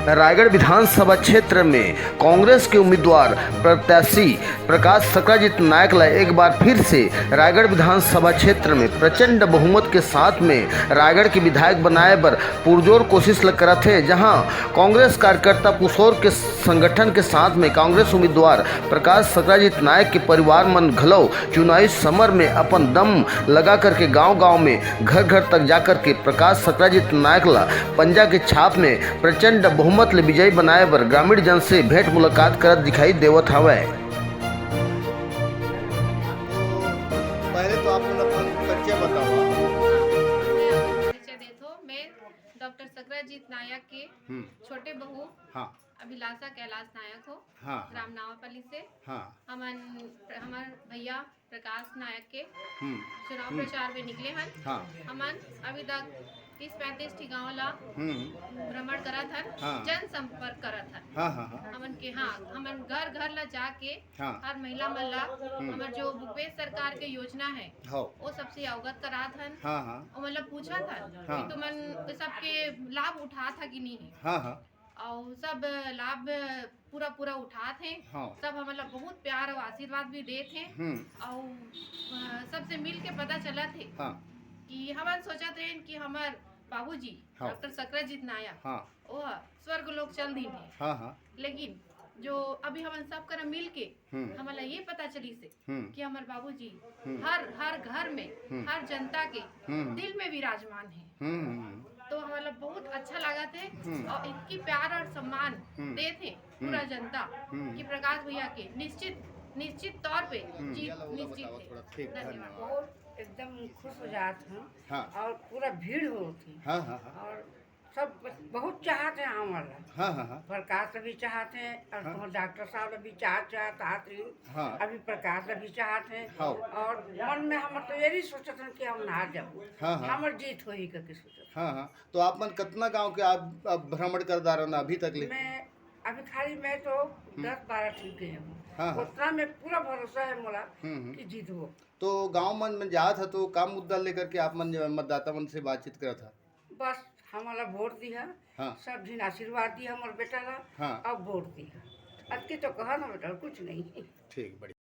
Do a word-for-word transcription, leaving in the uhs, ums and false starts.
रायगढ़ विधानसभा क्षेत्र में कांग्रेस के उम्मीदवार प्रत्याशी प्रकाश सक्राजीत नायक ला एक बार फिर से रायगढ़ विधानसभा क्षेत्र में प्रचंड बहुमत के साथ में रायगढ़ के विधायक बनाए बर पुरजोर कोशिश ल करत हे, जहां कांग्रेस कार्यकर्ता पुसौर के संगठन के साथ में कांग्रेस उम्मीदवार प्रकाश सक्राजीत नायक के परिवार मन घलो चुनावी समर में अपन दम लगा करके गांव-गांव में घर-घर तक जाकर के प्रकाश सक्राजीत नायक ला पंजा के छाप में प्रचंड बहुमत ले विजयी बनाए बर ग्रामीण जन से भेंट मुलाकात करत दिखाई देवत हवय। पहले तो आप लोग अपन परिचय बताओ। परिचय देत हो, मैं डॉक्टर सक्राजीत नायक के हम्म। छोटे बहू हाँ। अभिलाषा कैलाश नायक हो, हाँ, हाँ। रामनावापल्ली से। हाँ। हमन, हमर भैया प्रकाश नायक के हम्म। चुनाव हम्म। प्रचार में निकले हन। हाँ। हमन अभी तक तीस पैंतीस ठी गांव ला हम्म। भ्रमण करत हन, हाँ। जनसंपर्क करत हन। हाँ, हाँ, हाँ। हमन के, हाँ, हमन घर घर ला जाके हाँ। हर महिला मन ला हम्म। हमर जो भूपेश सरकार के योजना है, हाँ। वो सबसे अवगत करात हन। हाँ, हाँ। और मतलब पूछत हन हाँ। कि तुमन सबके लाभ उठात हा कि नहीं है। हाँ, हाँ। और सब लाभ पूरा पूरा उठात हैं। हाँ। सब हमन ला बहुत प्यार और आशीर्वाद भी देत हैं। हम्म। और, अ, सबसे मिल के पता चलत हे हाँ। कि हमन सोचत रहेन कि हमर बाबूजी हाँ। डॉक्टर सक्राजीत नायक हाँ। वो स्वर्ग लोक चल दीन हे। हाँ, हाँ। लेकिन जो अभी हमन सब करा मिल के हम्म। हमन ला ये पता चलिस हे हम्म। कि हमर बाबूजी हम्म। हर, हर घर में, हम्म। हर जनता के हम्म। दिल में विराजमान है। हम्म, हम्म, हम्म। तो हमन ला बहुत अच्छा लागत हे हम्म। और इतकी प्यार और सम्मान हम्म। देत हे पूरा हम्म। जनता हम्म। कि प्रकाश भैया के निश्चित, निश्चित तौर पे हम्म। जीत निश्चित है। ठीक, धन्यवाद। धन्यवाद। बहुत एकदम खुश हो जात हन हाँ। और पूरा भीड़ होत हे। हाँ, हाँ, हाँ। और सब बहुत चाहत हे हमर ला। हाँ, हाँ, हाँ। प्रकाश भी चाहत हे और हाँ। तुहर डॉक्टर साहब भी चाहत, चाहत आत रही। हाँ। अभी प्रकाश भी चाहत हे। हाँ। और मन में हम तो ये नहीं सोचत हन कि हम ना जाबो। हाँ, हाँ। हमर जीत होही करके सोचत। हाँ, हाँ। तो आप मन कतना गांव के आप, आप भ्रमण कर डारे ना अभी तक ले? मैं अभी खाली मैं तो हम्म। दस बारह ठीक गए हूँ। हाँ, हाँ। उतना में पूरा भरोसा है मोला हम्म, हम्म। कि जीतबो। तो गांव मन में जात ह तो का मुद्दा लेकर के आप मन जो मतदाता मन से बातचीत करत ह? बस हमला वोट दिहा, हाँ। सब झिन आशीर्वाद दिहा मोर बेटा ला, हाँ। अब वोट दिहा। अतके तो कहा ना बेटा, कुछ नहीं। ठीक, बढ़िया।